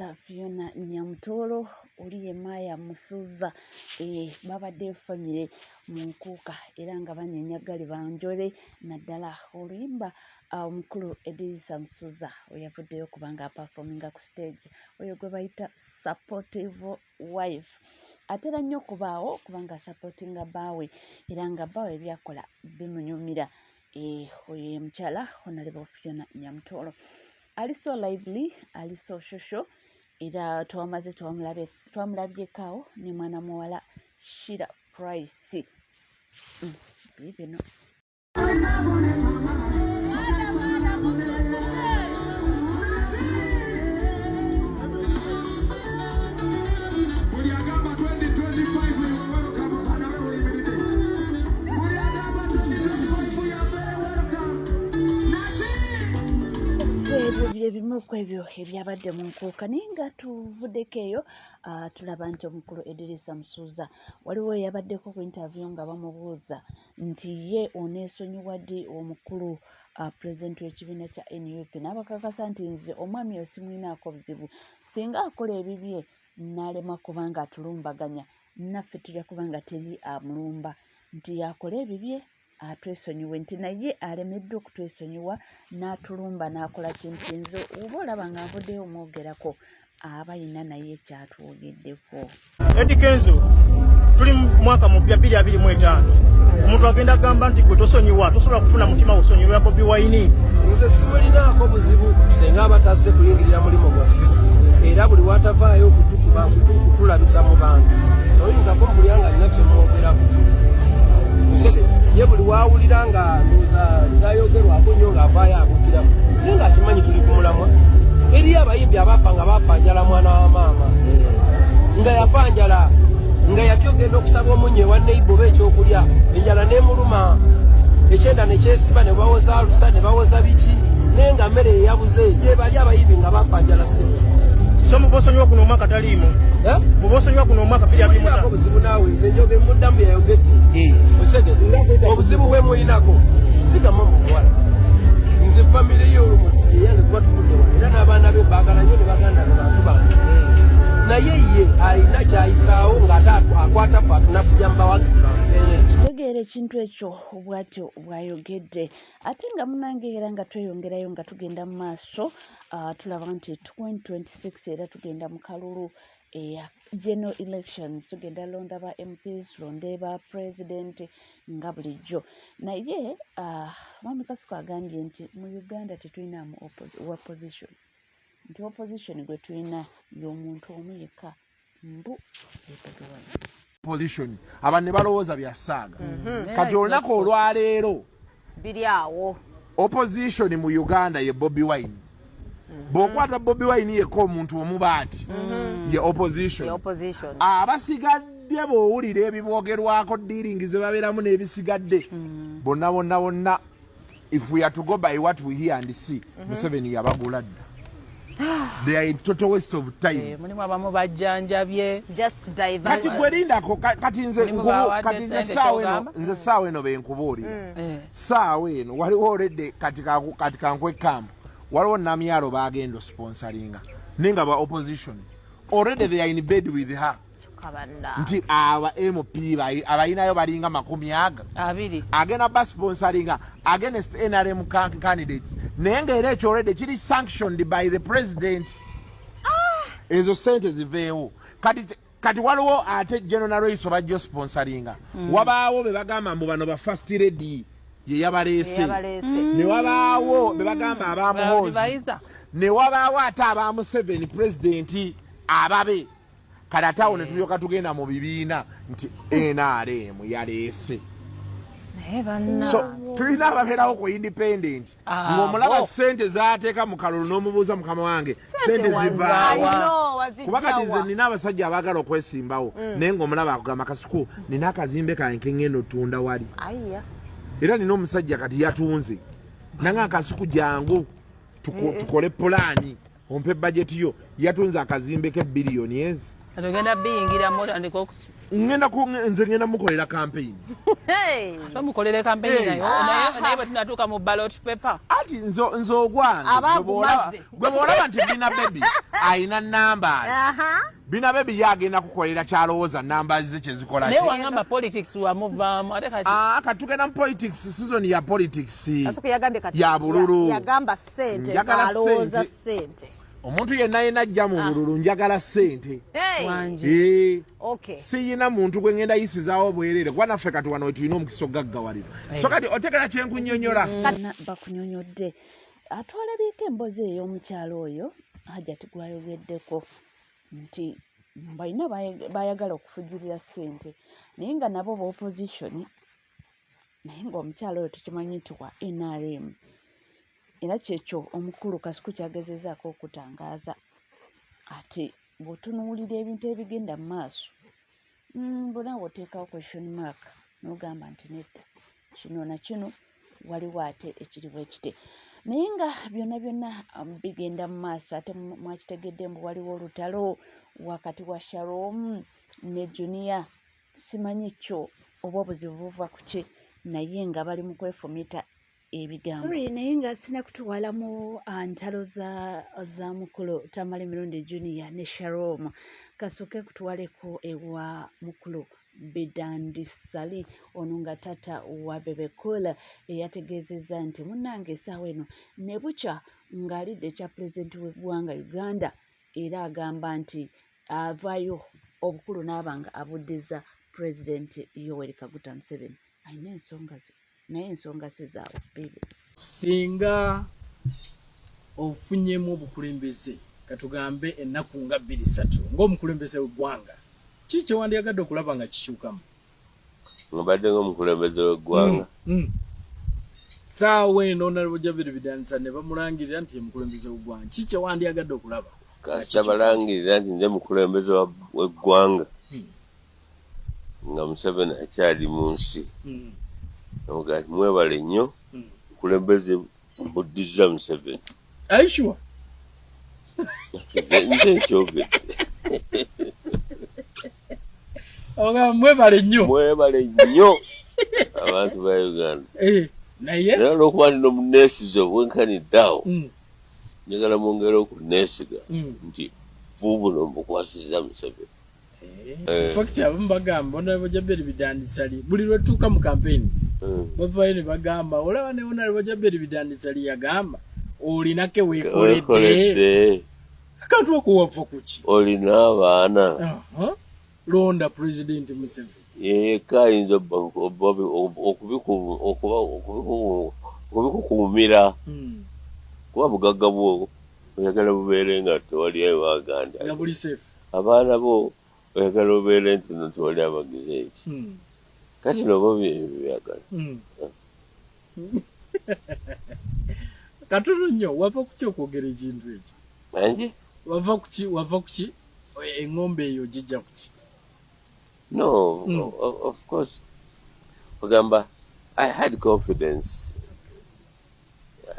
Edirisa Fiona Nyamutoolo oli ye Maaya Musuuza eh, babadde famire mu nkuuka era nga banyenya gali banjole naddala oluyimba ah, omukulu Edirisa Musuuza we yavuddeyo kubanga apafominga ku stage oyo gwe bayita supportive wife atera nnyo okubaawo kubanga asupportinga bbaawe era nga bbaawe byakola bimunyumira eh, oyo ye mukyala Honorable Fiona Nyamutoolo ali so lively ali so shosho era twamaze twamulabyeko awo ne mwana muwala Shira Price bibino. Buli agamba 2025 you are welcome. Abaana be muyimiridde. Buli agamba 2025 you are very welcome. Naki? Ebyo bye bimu ku ebyo ebyabadde mu nkuuka naye nga tuvuddeko eyo ah, tulaba nti omukulu Edirisa Musuuza waliwo eyabaddeko ku interview nga bamubuuza nti ye oneesonyiwa ddi omukulu ah, pulezidenti w'ekibiina kya NUP n'abakakasa nti nze omwami oyo simulinaako buzibu singa akola ebibye n'alema kubanga atulumbaganya naffe tujja kuba nga teri amulumba nti yakola ebibye atwesonyiwe nti naye alemeddwa okutwesonyiwa n'atulumba n'akola ki nti nze oba olaba nga nvuddeyo omwogerako aba yina naye kyatwogeddeko. Eddy Kenzo tuli mu mwaka mupya 2025 omuntu agenda agamba nti gwe tosonyiwa tosobola kufuna mutima gusonyiwa Bobi Wine. Nze simulinaako buzibu senga aba tazze kuyingirira mulimu gwaffe era buli watavaayo okutukuba kutulabisa mu bantu toyinza kumpulira nga alina kyemwogerako nsege ye buli wawulira nga ndowooza tayogerwako nnyo ng'avaayo abukira naye ng'akimanyi tuli ku mulamwa eriyo abayimbi abaafa nga baafa njala mwana wa maama nga yafa njala nga yatya ogenda okusaba omunnyo ewa neiba oba ekyokulya enjala nemuluma ekyenda nekyesiba ne bawoza alusa ne bawoza biki naye nga mmere yeyabuze gyebali abayimbi nga bafa njala ssebo. So mubosonyiwa guno omwaka taliimu. Eh? Mubosonyiwa guno omwaka siri abiri Simulinako buzibu naawe nze njoge muddamu yayogedde osegeze obuzibu bwe mulinako sigama mu muwala nze famire ye olumosi eyange kuba tuvudde wano era n'abaana be baagala nnyo ne baganda be bantu bange naye ye alina kyayisaawo ng'ate akwata fe atunafuja mu bawagizi baffe. Kitegeera ekintu ekyo bw'atyo bw'ayogedde ate nga munange era nga tweyongerayo nga tugenda mu maaso tulaba nti 2026 era tugenda mu kalulu eya general elections tugenda londa ba MPs tulonde ba president nga bulijjo naye mwami Kasuku agambye nti mu Uganda tetulinamu opposition nti opposition gwe tulina y'omuntu omu yekka mbu ye Bobi Wine. Position abantu ne balowooza bya saaga. Kati olunaku olwaleero biri awo opposition mu Uganda ye Bobi Wine. Bw'okwata Bobi Wine yekka omuntu omu baati ye opposition. Ye opposition. Abasigadde bw'owulira ebiboogerwako dealing ze babeeramu n'ebisigadde bonna bonna bonna if we are to go by what we hear and see, Museveni yabagula dda. They are a total waste of time. Eh, mulimu abamu bajjanjabye. Just divert. Kati gwe lindako kati nze Mulimu nkubu, bawadde kati nze ssente saawa eno, ky'ogamba? nze saawa eno be nkubuulira. Eh. Saawa eno waliwo already kati kati kankwekkambu. Waliwo Namyalo bagenda osponsoringa. Naye nga ba opposition already they are in bed with her. Kabanda. Nti aba MP abalinayo balinga makumi aga. Abiri. Agenda ba sponsoringa against NRM candidates. Naye nga era ekyo already kiri sanctioned by the president. Ezo sente ziveewo. Kati waliwo ate General Nalweyiso bajja sponsoringa. Wabaawo be bagamba mbu bano ba first lady ye yabaleese. Yabaleese. Ne wabaawo be bagamba aba Muhoozi. Bayiza. Ne wabaawo ate aba Museveni president ababe. Kale ate awo ne tulyoka tugenda mu bibiina nti NRM yaleese. Naye banna. So tulina ababeerawo ku independent. Ng'omulaba ssente z'ateeka mu kalulu n'omubuuza mukama wange ssente zivaawa. I know, wazijja Kuba kati nze wa? nina abasajja abaagala okwesimbawo naye ng'omulaba akugamba Kasuku nina akazimbe kange ke ngenda otunda wali. Ayiya. Era nina omusajja kati yatunze. Nanga Kasuku jangu tukole pulaani ompe bajeti yo. Yatunze akazimbe ke biliyoni ezi. Kati ogenda biyingiramu otandika okus Ngenda ku nze ngenda mukolera campaign. Hey. Tomukolere campaign Hey. naye naye bwe tunatuuka mu ballot paper. Ati nzo nzo ogwange. Aba Gwe bw'olaba- agumaze. Gwe bw'olaba nti Bina Baby alina numbers. Aha. Bina Baby ye agenda kukolera kyalowooza numbers ze kye zikola Naye ki. wangamba politics wamuvaamu ate kati Ah, kati tugenda mu politics, season ya politics. Kasuku yagambye kati Ya bululu. Yagamba ssente Njagala alowooza ssente. ssente. Omuntu yenna yenna ajja mu bululu njagala ssente. Hey. wangi. Eh. Okay. Siyina muntu gwe ngenda yisizaawo bwereere kuba naffe kati wano wetulina omukisa ogaggawalira. So kati otegera kye nkunnyonnyola. Bonna bakunyonyodde. Atwalabyeko emboozi eyo ey'omukyala oyo Hajati gwayogeddeko nti balina bayagala okufujjirira ssente naye nga nabo ba opposition, naye ng'omukyala oyo tukimanyi nti wa NRM, era kyekyo omukulu Kasuku kyagezezaako okutangaaza. Ate bw'otunuulira ebintu ebigenda mu maaso, bonna oteekawo question mark n'ogamba nti nedda, kino na kino waliwo ate ekiri bwe kiti, naye nga byonna byonna bigenda mu maaso. Ate mwakitegedde mbu waliwo olutalo wakati wa Shalom ne Junior, simanyi kyo oba obuzibu buva ku ki, naye nga bali mu kwefumita ebigambo. Sorry, naye nga sina kutwala mu ntalo za mukulu Tamale Mirundi Junior ne Shalom, kasooke kutwaleko ewa mukulu Bidandi Sali, ono nga tata wa Bebe Cool, eyategeezezza nti munnange essaawa eno ne bukya ng'alidde ekya pulezidenti w'eggwanga Uganda, era agamba nti avaayo obukulu n'aba nga abuddiza pulezidenti Yoweri Kaguta Museveni. Alina ensonga ze, naye ensonga si zaabwe bibi. Singa ofunyemu obukulembeze, katugambe ennaku nga 2-3 ng'omukulembeze w'eggwanga, ki kyewandiyagadde okulaba nga kikyukamu? Mbadde ng'omukulembeze w'eggwanga. Saawa eno Honorable Jabiri Bidandisa ne bamulangirira nti ye mukulembeze w'eggwanga, ki kyewandiyagadde okulaba? Kasita balangirira nti nze mukulembeze w'eggwanga nga Museveni akyali mu nsi, oga nti mwebale nnyo, mukulembeze mbuddiza Museveni. Are you sure? Nze nkyogedde. Oga mwebale nnyo. Mwebale nnyo abantu ba Uganda. Naye era olwokuba nino muneesize obwenkanidde awo, njagala mwongere okuneesiga nti buubuno mbukwasizza Museveni. Fact, abamu bagamba Honorable Jabiri Bidandisali buli lwetuuka mu campaigns bavayo ne bagamba, olaba ne Honorable Jabiri Bidandisali yagamba olinake weekoledde. Weekoledde. Akantu ako wava ku ki? Olina abaana. Londa President Museveni. Yekka ayinza okubikukuumira, kuba bugagga bwo oyagala bubeere nga tewali abaganda, nga buli safe. Abaana bo oyagala obeere nti no tewali abagize eki. Kati noba byagala. Katono nnyo, wava kuki okwogera ekintu ekyo? Angi? Wava kuki, wava kuki eŋŋombe eyo gijja kuki? No, of course ogamba I had confidence,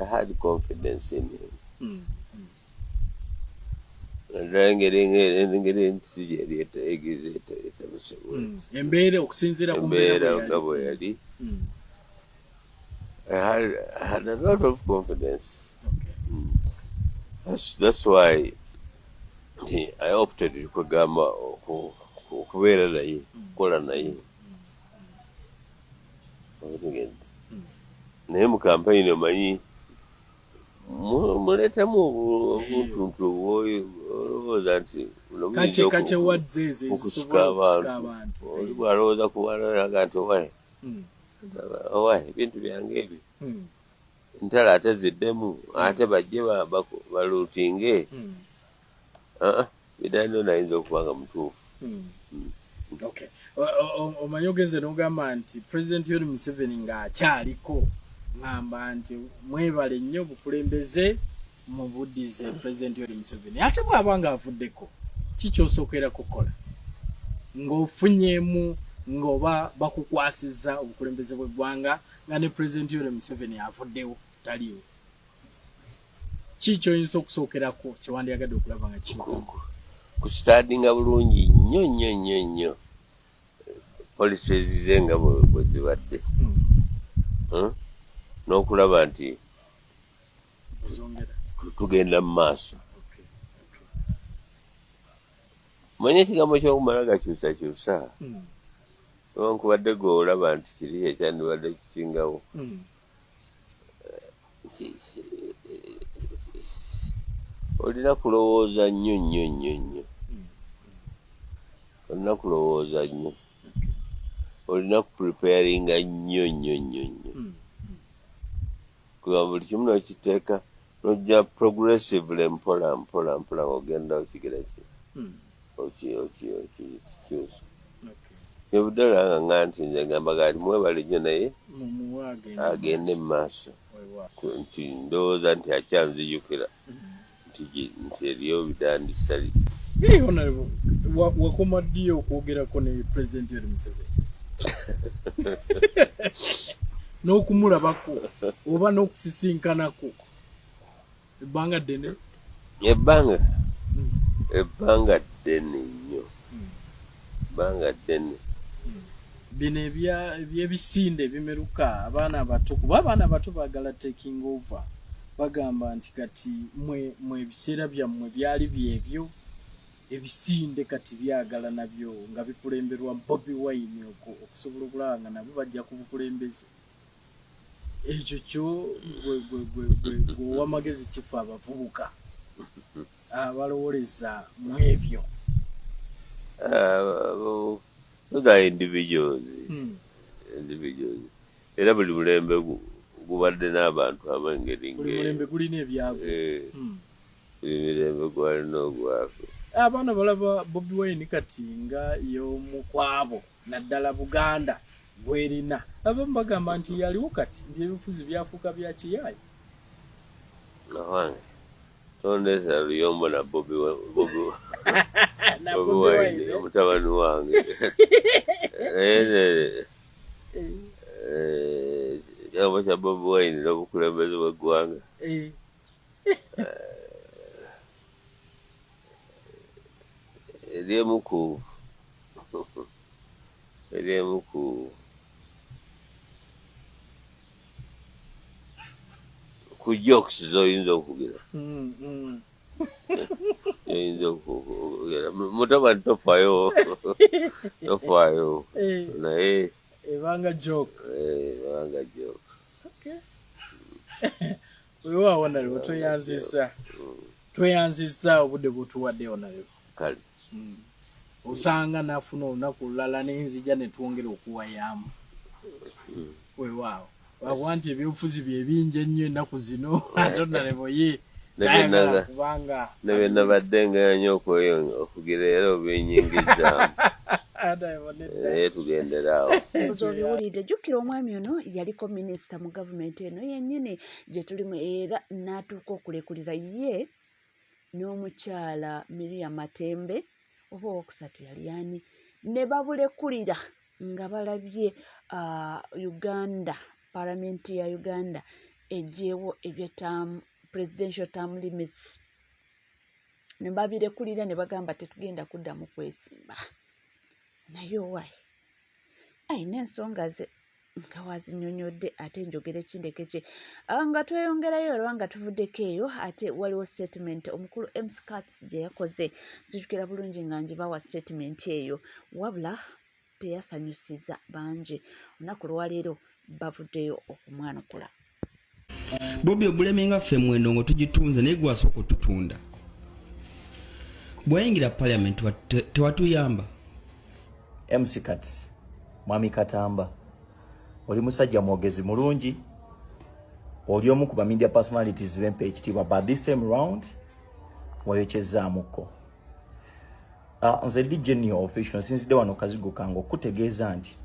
I had confidence in him, naddala engeri ensi gyeyali etabuse. Embeera, okusinziira ku mbeera embeera bwe nga yali. Bwe yali, I had a lot of confidence. That's why I opted kwegamba okubeera naye, okukola naye. Otegedde? Naye mu kampeyini omanyi muleetamu obuntuntu obwoyo olowooza nti buno buyinza Kace kace wadze ezo okusika ezisobola okusika abantu. Abantu. Oli bw'alowooza ku baana aga nti owaye, owaye ebintu byange ebyo, ntala ate ziddemu ate bajje baluutinge. Ah, bidandi ono ayinza okuba nga mutuufu. Okay. Omanyi ogenze n'ogamba nti President Yoweri Museveni ng'akyaliko ŋŋamba nti mwebale nnyo obukulembeze mubuddize President Yoweri Museveni, ate bw'aba ng'avuddeko ki ky'osookera kukola ng'ofunyeemu ng'oba bakukwasizza obukulembeze bw'eggwanga nga ne President Yoweri Museveni avuddewo taliiwo, ki kyoyinza okusookerako kyewandyagadde okulaba nga kikyukamu? Kusitandinga bulungi nnyo nnyo nnyo nnyo policies ze nga bwe zibadde, N'okulaba nti tugenda mu maaso. Manye ekigambo ky'okumala gakyusakyusa, newankubadde gwe olaba nti kiri ekyandibadde kisingawo, olina kulowooza nnyo nnyo nnyo nnyo, olina kulowooza nnyo, olina kupreparinga nnyo nnyo nnyo nnyo, kuba buli kimu nokiteeka nojja progressively, mpola mpola mpola, ng'ogenda okigera ki okikyusa. Nebuddala nga nga nti nze ngamba gaali mwebale nnyo, naye agende mu maaso, nti ndowooza nti akyanzijukira nti eriyo bidandisali. Honorable, wakoma ddi okwogerako ne President Yoweri Museveni n'okumulabako oba n'okusisinkanako? Ebbanga ddene. Ebbanga ddene nnyo, ebbanga ddene. Bino ebyebisinde ebimeruka abaana abato, kuba abaana abato baagala taking over, bagamba nti kati mwe ebiseera byammwe byali byebyo ebisinde, kati byagala nabyo nga bikulemberwa Bobi Wine okusobola okulaba nga nabo bajja ku bukulembeze. Ekyo kyo gwe owamagezi kifa abavubuka abalowoleza mu ebyo? Those are individuals, individuals. Era buli mulembe gubadde n'abantu ab'engeri. Buli mulembe gulina ebyagwo. Buli mirembe gwalina ogwagwo. Abaana balaba Bobi Wine kati nga y'omu kwabo, naddala Buganda gwerina. Abamu bagamba nti yaliwo kati nti ebyobufuzi byafuuka bya kiyaayi. Nawange tondeetera luyombo na Bobi Na Bobi Bobi Wine. Wine, eh? Mutabani wange. Naye ekigambo kya Bobi Wine n'obukulembeze bw'eggwanga eri emu ku jokes z'oyinza okugira, oyinza okugira. Mutabani tofaayo, tofaayo. Naye Ebanga joke. Ebanga joke. Okay. Weewaawo Honorable, tweyanzizza, tweyanzizza obudde bw'otuwadde, Honorable. Kale. Osanga nafuna olunaku olulala nenzija ne twongera okuwayaamu. Weewaawo, lwakuba nti ebyobufuzi bye bingi ennyo ennaku zino, ate Honorable ye tayagala kubanga Ne bye nabadde nganya okugira era obinyingizaamu. Honorable, nedda. Naye tugendere awo. Ozo obiwulidde. Jjukira omwami ono yaliko minisita mu gavumenti eno yennyini gye tulimu, era n'atuuka okulekulira ye n'omukyala Miria Matembe oba owokusatu yali ani, ne babulekulira nga balabye Uganda, palamenti ya Uganda eggyewo ebya term, presidential term limits, ne babirekulira ne bagamba tetugenda kuddamu kwesimba. Naye owaaye ayina ensonga ze nga wazinyonyodde, ate njogere kindeke ki? Nga tweyongerayo olwa nga tuvuddeko eyo, ate waliwo statement omukulu MC Kats gye yakoze. Nzijukira bulungi nga ngibawa statement eyo, wabula teyasanyusiza bangi. Olunaku lwaleero bavuddeyo okumwanukula. Bobi, obulemi nga ffe mwendo nga tugitunze, naye gwasooka otutunda. Bwayingira parliament tewatuyamba. MC Kats, Mwami Katamba, oli musajja mwogezi mulungi, oli omu ku ba media personalities bempa ekitiibwa, but this time round wayokyezaamuko. Nze DJ Neo Official nsinzidde wano kazigo kange okutegeeza nti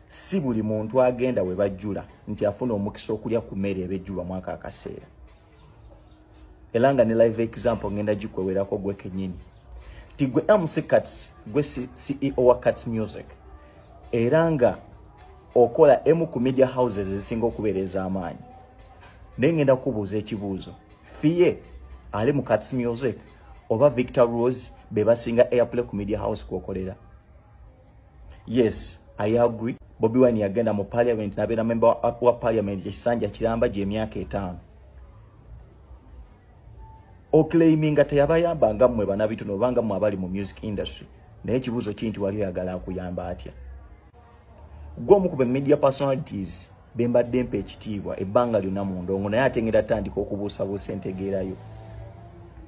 si buli muntu agenda we bajjula nti afuna omukisa okulya ku mmere ebejjulwa mwaka akaseera. Era nga ne live example ngenda gikwewerako gwe kennyini nti gwe MC Kats, gwe CEO wa Kats Music, era nga okola emu ku media houses ezisinga okubeera ez'amaanyi. Naye ngenda kukubuuza ekibuuzo: Fille ali mu Kats Music? oba Victor Rose be basinga airplay ku media house kwokolera. Yes, I agree. Bobi Wine yagenda mu parliament n'abeera member wa parliament ekisanja kiramba gy'emyaka 5. Oclaiminga teyabayamba nga mmwe banabitono oba nga mmwe abali mu music industry, naye ekibuuzo kiri nti wali oyagala akuyamba atya? Gwe omu ku be media personalities be mbadde mpa ekitiibwa ebbanga lyonna mu ndongo, naye ate ngenda tandika okubuusabuusa entegeerayo,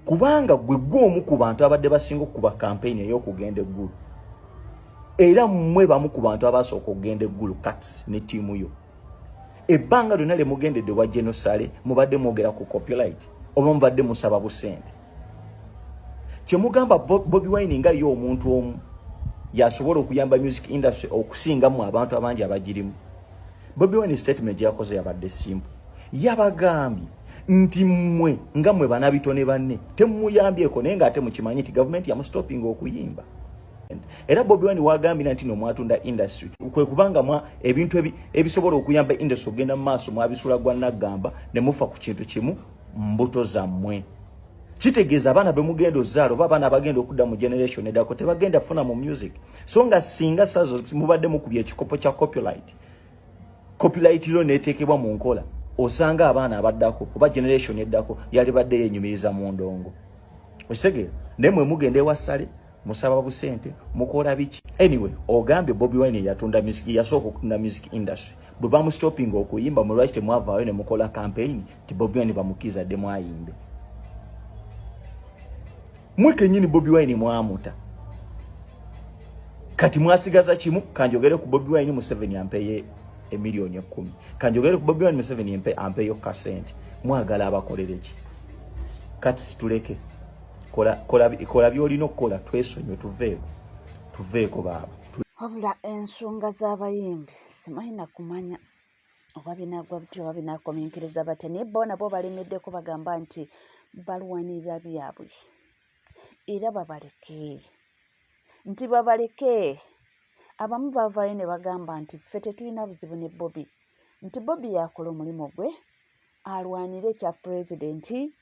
kubanga gwe omu ku bantu abadde basinga okukuba campaign ey'okugenda eggulu, era mmwe bamu ku bantu abasooka okugenda eggulu. Kats ne ttiimu yo ebbanga lyonna lye mugendedde wa General Saleh, mubadde mwogera ku copyright oba mubadde musaba busente? Kyemugamba Bobi Wine nga ye omuntu omu yasobola okuyamba music industry okusingamu abantu abangi abagirimu. Bobi Wine statement yakoze yabadde simple, yabagambye nti mmwe nga mmwe banabitone banne temumuyambyeko, naye ng'ate mukimanyi nti gavumenti yamustoppinga okuyimba. Era Bobi Wine wagambira nti no mwatunda industry kwe kubanga mwa ebintu ebisobola okuyamba industry okugenda mu maaso mwabisula gwa naggamba ne mufa ku kintu kimu, mbuto zammwe. Kitegeeza abaana be mugenda ozaala oba abaana abagenda okudda mu generation eddako tebagenda funa mu music. So nga singa sazo mubadde mukubye ekikopo kya copyright, copyright law neeteekebwa mu nkola, osanga abaana abaddako oba generation eddako yalibadde yenyumiriza mu ndongo. Okitegeera? Naye mwe mugenda ewa Saleh musaba busente, mukola biki? Anyway, ogambye Bobi Wine yatunda music, yasooka okutunda music industry. Bwe bamustoppinga okuyimba, mwe lwaki temwavaayo ne mukola campaign ti Bobi Wine bamukkiriza ddemu ayimbe? Mwe kennyini Bobi Wine mwamuta, kati mwasigaza kimu: kanjogere ku Bobi Wine, Museveni ampeye emiliyoni 10, kanjogere ku Bobi Wine, Museveni ampeyo kasente. Mwagala abakolere ki? Kati situleke, kola byolina okukola, twesonyiwe, tuveeko baaba. Wabula ensonga z'abayimbi simanyi nakumanya oba binaggwa bitya oba binaakomenkereza batya, naye bo nabo balemeddeko, bagamba nti balwanirira byabwe era babaleke, nti babaleke. Abamu bavaayo ne bagamba nti ffe tetulina buzibu ne Bobi, nti Bobi yakola omulimu gwe alwanire ekya pulezidenti,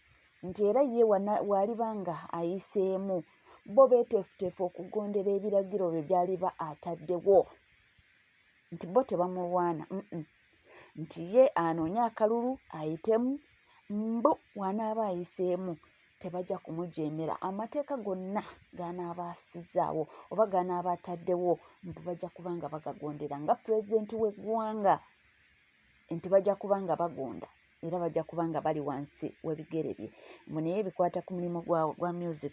nti era ye waliba nga ayiseemu bo beeteefuteefu okugondera ebiragiro bye byaliba ataddewo, nti bo tebamulwana, nti ye anoonye akalulu ayitemu, mbu wanaaba ayiseemu tebajja kumujeemera, amateeka gonna g'anaaba assizaawo oba g'anaaba ataddewo mbu bajja kuba nga bagagondera nga pulezidenti w'eggwanga, nti bajja kuba nga bagonda era bajja kuba nga bali wansi w'ebigere bye. Mbu naye ebikwata ku mulimu gwa music,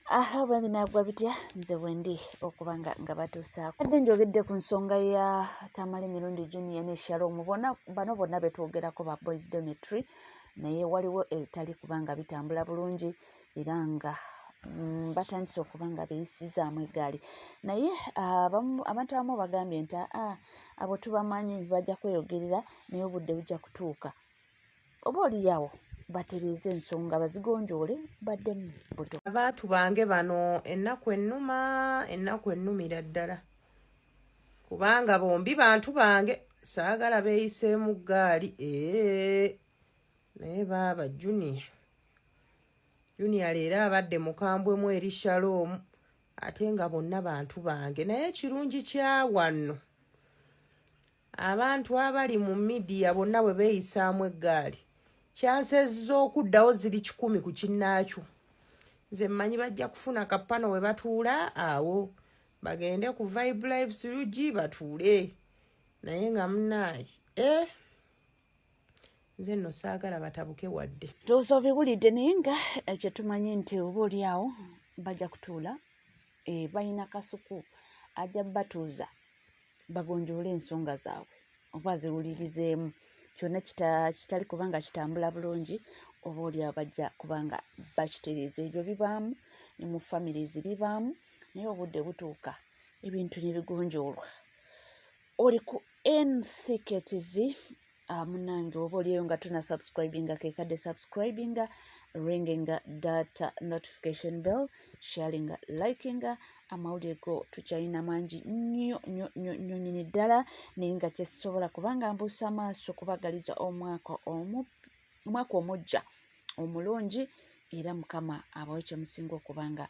aha, oba binaggwa bitya, nze bwendi okuba nga batuusaako. Adde njogedde ku nsonga ya Tamale Mirundi Junior ne Shalom, bonna bano bonna betwogerako ba Boys Dormitory, naye waliwo ebitali kubanga bitambula bulungi era nga batandise okuba nga beeyisizaamu eggaali. Naye abantu abamu bagambye nti aa abo tubamanyi, bajja kweyogerera, naye obudde bujja kutuuka oba oliyawo batereeze ensonga bazigonjoole baddemu buto. Abantu bange bano ennaku ennuma, ennaku ennumira ddala, kubanga bombi bantu bange, saagala beeyiseemu ggaali. Ee, naye baaba Junior, Junior leero abadde mukambwemu eri Shalom, ate nga bonna bantu bange. Naye ekirungi kya wano, abantu abali mu media bonna bwe beeyisaamu eggaali, chances z'okuddawo ziri 100 ku kinnaakyo. Nze mmanyi bajja kufuna kapano we batuula awo, bagende ku Vibe Live Surugi batuule. Naye nga munaayi, e nze nno saagala batabuke wadde. Ndowooza obiwulidde, naye nga kyetumanyi nti oba oli awo bajja kutuula, balina kasuku ajja batuuza bagonjoole ensonga zaabwe oba ziwulirizeemu kyonna kitali kubanga kitambula bulungi, oba oli awo bajja kubanga bakitereeza. Ebyo bibaamu ne mu families bibaamu, naye obudde butuuka ebintu ne bigonjoolwa. Oli ku NCKTV munange, oba olieyo nga tuna subscribinga, kekadde subscribinga, ringinga data notification bell, sharinga, likinga. Amawulire go tukyalina mangi nnyo nnyo nnyo nnyo nnyini ddala, naye nga kyesobola kubanga mbuusa amaaso kubagaliza omwaka omwaka omujja omulungi. Era Mukama abawe kyemusinga okuba nga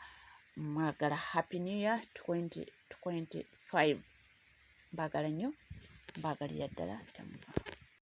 mwagala. Happy New Year 2025. Mbaagala nnyo, mbaagalira ddala, temuva.